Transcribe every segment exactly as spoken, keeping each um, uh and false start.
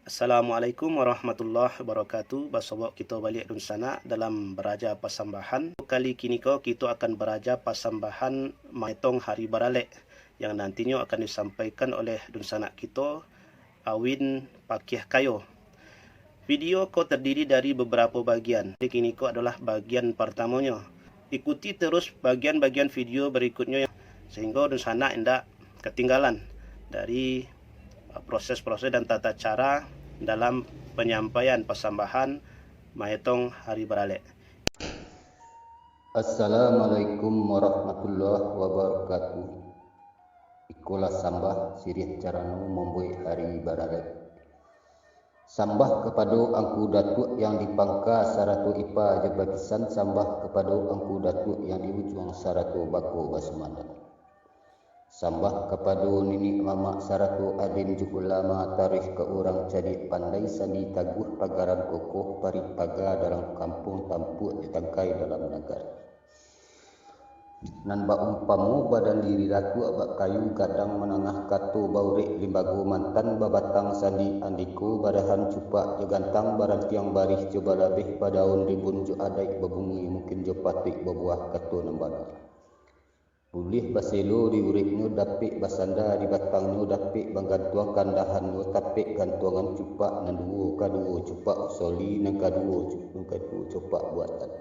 Assalamualaikum warahmatullahi wabarakatuh. Basobok kito baliak dunsanak dalam baraja pasambahan. Kali kiniko kito akan baraja pasambahan maetong hari baralek, yang nantinyo akan disampaikan oleh dunsanak kito, Awin Pakiah Kayo. Video ko terdiri dari beberapa bagian. Jadi kiniko adalah bagian pertamonyo. Ikuti terus bagian-bagian video berikutnyo, sehingga dunsanak indak ketinggalan dari, uh, proses-proses dan tata cara dalam penyampaian pasambahan maetong hari baralek. Assalamualaikum warahmatullahi wabarakatuh. Ikolah sambah siriah carano mambuek hari baralek. Sambah kapado Angku Datuak yang dipangka sarato ipa jo bakisan, sambah kapado Angku Datuak yang di ujuang sarato bako basumanda. Sambah kapado niniak mamak sarato alim jo ulama, taruih ka urang cadiak pandai, sandi taguah pagaran kokoh, parik paga dalam kampuang, tampuak jo tangkai dalam nagari. Nan baumpamo badan diri datuak bak kayu gadang manangah kato baurek limbago mantan babatang sandi andiko badahan cupak jo gantang barantiang barih jo balabeh badaun ribun jo adaik babungi mungkin jo patuik babuah kato nan bana. Buliah baselo di ureknyo dapek basanda di batangnyo dapek manggantuangkan dahannyo tapek gantuangan cupak nan duo kaduo cupak usoli nan kaduo cu- nan kaduo cupak buatan.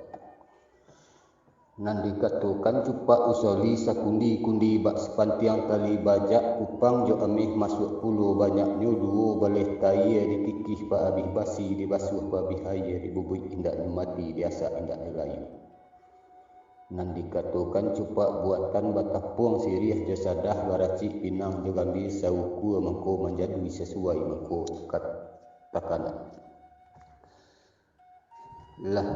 Nan dikatokan cupak usoli sakundi-kundi bak sapantiang tali bajak, kupang jo ameh masuak pulo banyaknyo duo baleh tayie dikikih paabih basi, dibasuah paabih ayie, dibubuik indaknyo mati, diasak indaknyo layu. Nan dikatokan cupak buatan batapuang siriah jo sadah baracik pinang jo gambia saukua mangko manjadi sasuai mangko takan- takanan. Lah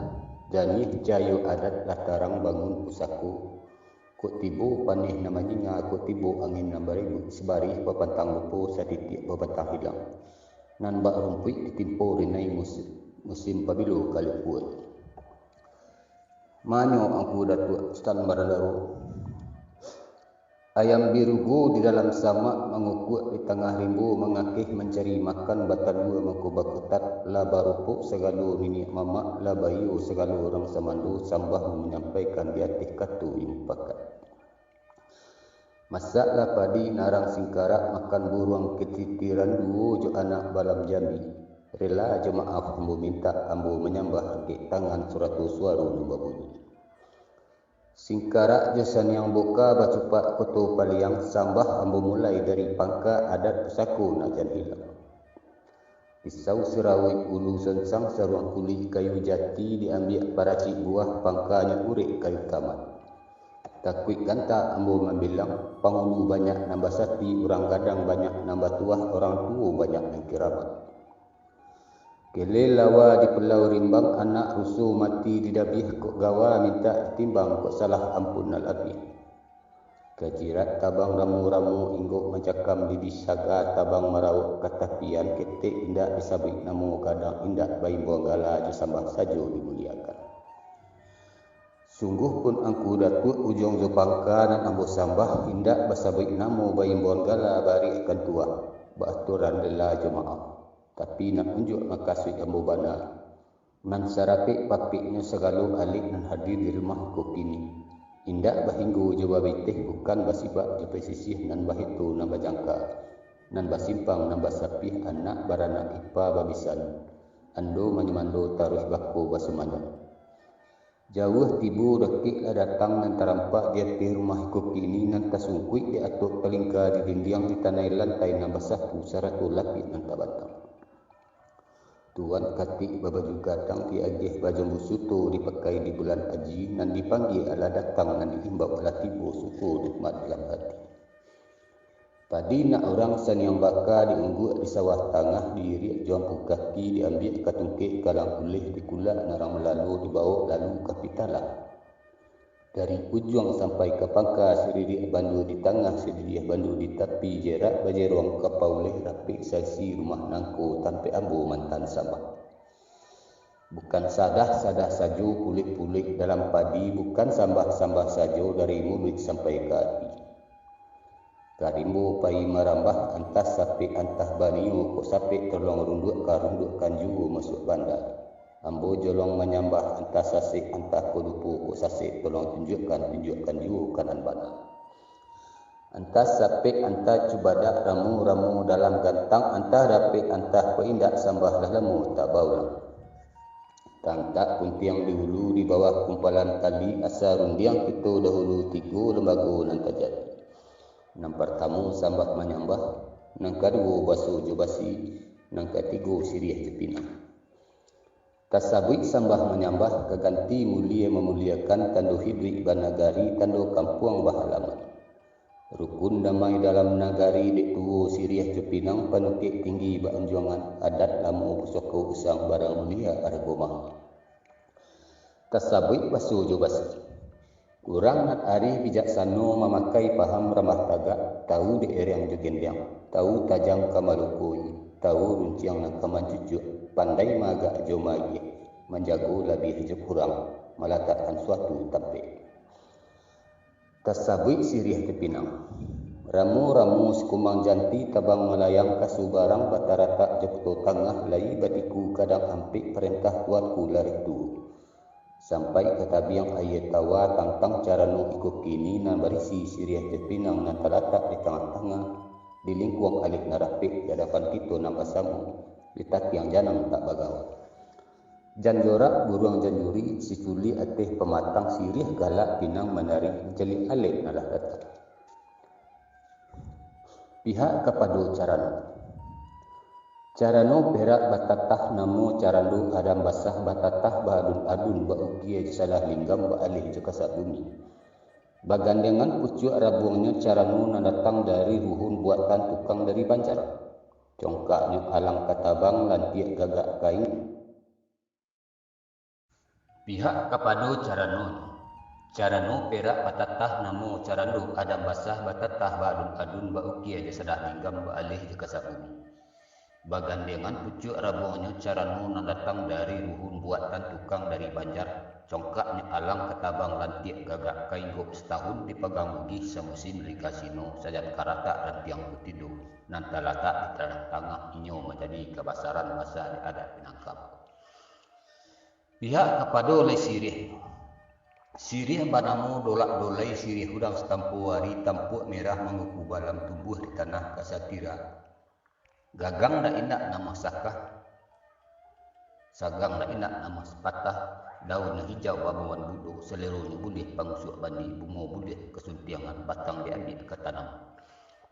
janiah cayo adat lah tarang bangun pusako. Kok tibo paneh nan manyinga, kok tibo angin nan baribuik, sabarih bapantang lupo, satitiak bapantang hilang. Nan bak rumpuik ditimpo rinai musim, musim pabilo ka lupuan. Manyo angku datuak Sutan Barandaro. Ayam birugo di dalam samak, mangukuak di tangah rimbo, mangakeh mancari makan, batalua mangko bakutat, lah baropok sagalo niniak mamak, lah baiyo sagalo urang samando, sambah manyampaikan di ateh kato yang mupakat. Masaklah padi narang singkarak, makan buruang katitiran, duo jo anak balam jambi. Rila jo maaf ambo mintak, ambo manyambah angkek tangan, sarato suaro nan babunyi. Singkarak jo saniang boka bacupak koto paliang, sambah ambo mulai dari pangka adat pusako nan jan hilang. Pisau sirawik ulu sonsang saruang kulik kayu jati diambiak paracik buah pangkanyo urek kayu taman. Takuik ganta ambo mambilang, pangulu banyak nan basati, urang gadang banyak nan batuah, urang tuo banyak nan kiramat. Kele lawa di Pulau Rimbang, anak ruso mati di dabiah, kok gawa mintak ditimbang, kok salah ampun nan labiah. Kajirat tabang ramo-ramo, inggok mancakam di disaga, tabang marawok ka tapian, ketek indak disabuik namo, gadang indak baimbuang gala, jo sambah sajo dimuliakan. Sungguh pun angku datuak ujuang jo pangka nan ambo sambah, indak basabuik namo, baimbuang gala, bariak kan tuah, baaturan rila jo maaf. Tapi nan unjuak makasuik ambo bana, nan sarapek-papeknyo sagalo alek nan hadir di rumah ko kini, indak bahinggo jo babiteh, bukan basibak jo pasisiah, nan baheto nan bajangka, nan basimpang nan basapiah, anak baranak ipa babisan, ando manyumando taruih bako basumando. Jauah tibo dakek lah datang, nan tarampak di ateh rumah ko kini, nan tasungkuik di atok palingka, di dindiang, di tanai lantai nan basapu, sarato lapiak nan tabantang. Tuan katik babaju gadang, diagiah bajambu suto, dipakai di bulan aji, nan dipanggia alah datang, nan diimbau alah tibo, suko nikmat dalam hati. Padi nak urang saniang baka, diungguak di sawah tangah, diiriak jo ampu kaki, diambiak ka tungkek kalang uleh, dikulak narang malalo, dibawok lalu ka pitalah. Dari ujuang sampai ka pangka, siririak bando di tangah, siririak bando di tapi, jerak bajeruang ka pauleh, rapek saisi rumah nangko, tampek ambo mantan sambah. Bukan sadah-sadah sajo pulek-pulek dalam padi, bukan sambah-sambah sajo dari muluik sampai ka ati. Ka rimbo pai marambah, antah sapek antah banio, kok sapek tolong runduakkan, runduakkan juo masuak banda. Ambo jolong manyambah, antah sasek antah kok lupo, kok sasek tolong tunjuakkan, tunjuakkan juo ka nan bana. Antah sapek antah cubadak, ramo-ramo dalam gantang, antah dapek antah paindak, sambah lah lamo tak baulang. Tantak kuntiang di hulu, di bawah kumpalan tali, asa rundiang kito dahulu tigo lembago nan tajadi. Nan partamo sambah manyambah, nan kaduo baso jo basi, nan katigo siriah jo pinang. Tasabuik sambah manyambah ka ganti mulie mamuliakan, tando hiduik banagari, tando kampuang bahalaman. Rukun damai dalam nagari, dek tuo siriah jo pinang, panukek tinggi baanjuangan, adat lamo pusako usang, barang mulie arago maha. Tasabuik baso jo basi. Urang nan arih bijaksano mamakai paham ramah tagak, tahu dek ereng jo gendiang, tahu tajam ka malukoi, tahu runciang nan ka mancucuak, pandai maagak jo maagiah, manjago labiah jo kurang, malatakkan suatu tampek. Tasabuik siriah jo pinang. Ramo-ramo sikumbang janti tabang malayang ka subarang, bataratak jo kuto tangah, lai batiku gadang ampek, parentah Tuanku lareh tuo. Sampai ka tabiang aia tawa, tantang carano iko kini, nan barisi siriah jo pinang nan talatak di tangah-tangah, di lingkuang alek nan rapek, di adapan kito nan basamo, di takiang janang tak bagawa. Jan jorak buruang jan juri, siculi ateh pamatang, siriah galak pinang manarik, mancaliak alek nan lah datang. Pihak kapado carano. Carano perak batatah namo, carando adam basah batatah, baadun-adun, baukia jo sadah linggam, baaleh jo kasak bumi. Bagandengan pucuak rabuangnyo, carano nan datang dari ruhun, buatan tukang dari Banjar. Congkaknyo alang katabang, lantiak gagak kain. Pihak kapado caranonyo. Carano perak batatah namo, carando adam basah batatah, baadun-adun, baukia jo sadah linggam, baaleh jo kasak bumi. Bagandengan pucuak rabuangnyo, carano nan datang dari ruhun, buatan tukang dari Banjar. Congkaknyo alang katabang, lantiak gagak kain, gok satahun dipagang bugih, samusim di kasino, sajan karatak rantiang kutido, nan talatak di tangah-tangah, inyo manjadi kabasaran basa di adat Minangkabau. Pihak kapado lai siriah. Siriah banamo dolak dolai, siriah udang satampo ari, tampuak merah mangguku balam, tumbuah di tanah ka satira. Gagang dak indak nan masakah, sagang dak indak nan mas-, patah, daunnyo hijau babawan budo, saleronyo buliah pangusuak bandi, bungo buliah kasuntiangan, batang diambiak ka tanam.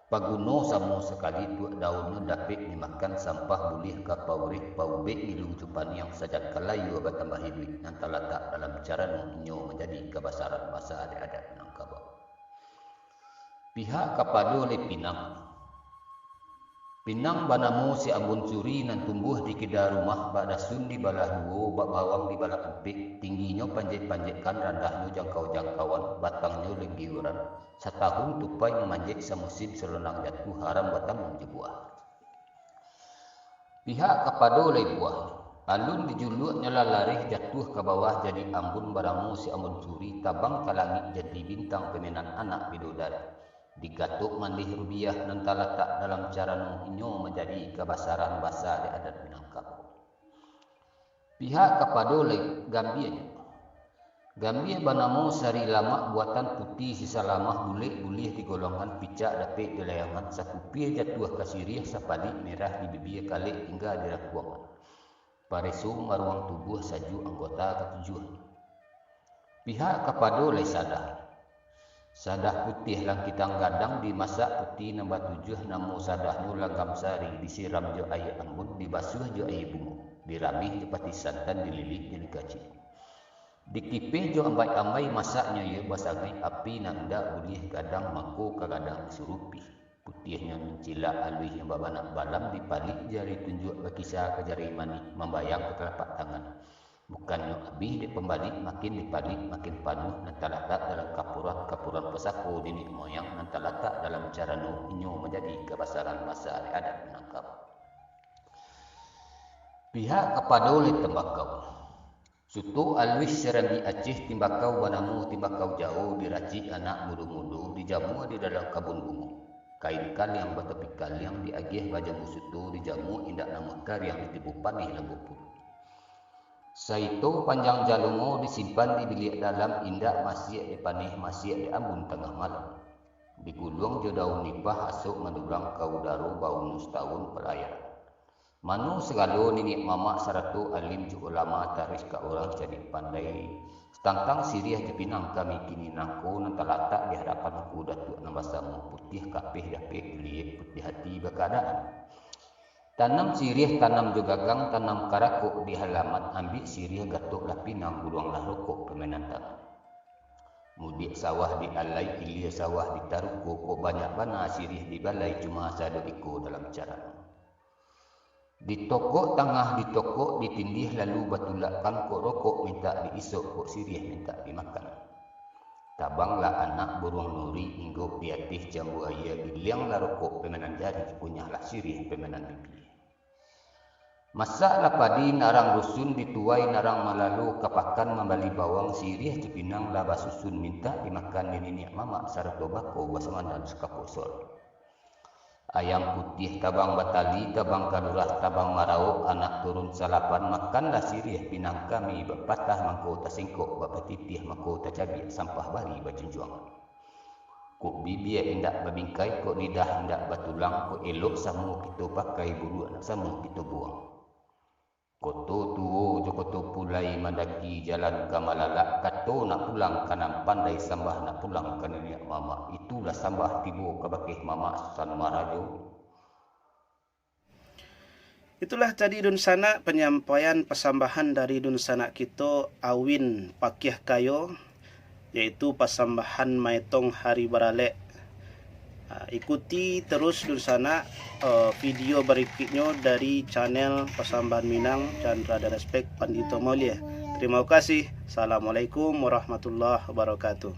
Paguno samo sakali tuak daunnyo, dapek dimakan sampah, buliah ka paureh, paubek ngilu jo paniang, sajan ka layua batambah iduik, nan talatak dalam carano inyo manjadi kabasaran basa di adat Minangkabau. Pihak kapado lai pinang. Pinang banamo si Ambun Suri, nan tumbuah di kida rumah, bak dasun di balah duo, bak bawang di balah ampek, tingginyo panjek-panjekkan, randahnyo jangkau-jangkauan, batangnyo lenggiuran, satahun tupai mamanjek, samusim salonang jatuah, haram batanggung jo buah. Pihak kapado lai buah. Alun dijuluaknyo lah lareh, jatuah ka bawah jadi ambun, banamo si Ambun Suri, tabang ka langik jadi bintang, pamenan anak bidodari. Digatok mandeh rubiah, nan talatak dalam carano inyo manjadi kabasaran basa di adat Minangkabau. Pihak kapado lai gambianyo. Gambia banamo sari lamak, buatan putiah sisa lamah, bulek buliah digolongkan, picak dapek dilayangkan, sakupia jatuah ka siriah, sapalik merah di bibia, kalek tingga di rakuangan. Pareso maruang tubuah, sajuak anggota katujuah. Pihak kapado lai sadah. Sadah putiah langkitang gadang, dimasak putiah nan batujuah, namo sadahnyo langgam sari, disiram jo aia ambun, dibasuah jo aia bungo, dirameh jo patih santan, dililik jo likacik. Dikipeh jo ambai-ambai, masaknyo iyo basangaik, api nan indak buliah gadang, mangko ka gadang disurupi. Putiahnyo mancilak, aluihnyo babanak balam, dipalik jari tunjuak, bakisa ka jari manih, mambayang ka talapak tangan. Bukannyo abih dek pambalik, makin dipalik makin panuah, nan talatak dalam kapuran, kapuran pusako niniak moyang, nan talatak dalam carano inyo manjadi kabasaran basa di adat Minangkabau. Pihak kapado lai tambakau. Suto aluih Serambi Aceh, timbakau banamo timbakau Jao, diracik anak mudo-mudo, dijamua di dalam kabun bungo. Kain kaliang batapi kaliang diagiah bajambu suto, dijamu indak namuah kariang, ditibo paneh lambuah puruik. Saito panjang jalungo disimpan di biliak dalam, indak masiak dipaneh, masiak diambun tangah malam. Diguluang jo daun nipah, asok mandurang ka udaro, baunu satawun parayaran. Mano sagalo niniak mamak sarato alim jo ulama, taruih ka urang cadiak pandai, tantang siriah jo pinang kami kini nangko nan talatak di hadapan Angku Datuak nan basamo, putiah kapeh dapek, liyek putiah ati bakaadaan. Tanam siriah, tanam jo gagang, tanam karakok di halaman, ambiak siriah, gatoklah pinang, guluanglah rokok pamenan tangan. Mudiak sawah di alai, ilia sawah di taruko, kok banyak bana siriah di balai, cuma sado iko dalam carano. Ditokok tangah, ditokok ditindih, lalu batulakkan, kok rokok mintak diisok, kok siriah mintak dimakan. Tabanglah anak buruang nuri, inggok di ateh jambu aia, gilianglah rokok pamenan jari, kunyahlah siriah pamenan bibia. Masaklah padi narang dusun, dituai narang malalo, ka pakan mambali bawang, siriah jo pinang lah basusun, mintak dimakan di niniak mamak sarato bako, basamandan sakapok soro. Ayam putiah tabang batali, tabang ka lurah, tabang maraok, anak turun salapan, makanlah siriah pinang kami, bak patah mangko tasingkok, bak batitiah mangko tacabiak, sampah bari bajunjuangan. Kok bibia indak babingkai, kok lidah indak batulang, kok elok samo kito pakai, buruak nak samo kito buang. Koto tuo jo koto pulai, mandaki jalan ka malalak, kato nak pulang ka nan pandai, sambah nak pulang ka niniak mamak, itulah sambah tibo kabake mamak Sutan Marajo. Itulah tadi dunsanak panyampaian pasambahan dari dunsanak kito Awin Pakiah Kayo, yaitu pasambahan maetong hari baralek. Ah, ikuti terus dunsanak, eh, video barikuiknyo dari channel Pasambahan Minang, Chandra dan Respect Pandito Maulia. Terima kasih. Assalamualaikum warahmatullahi wabarakatuh.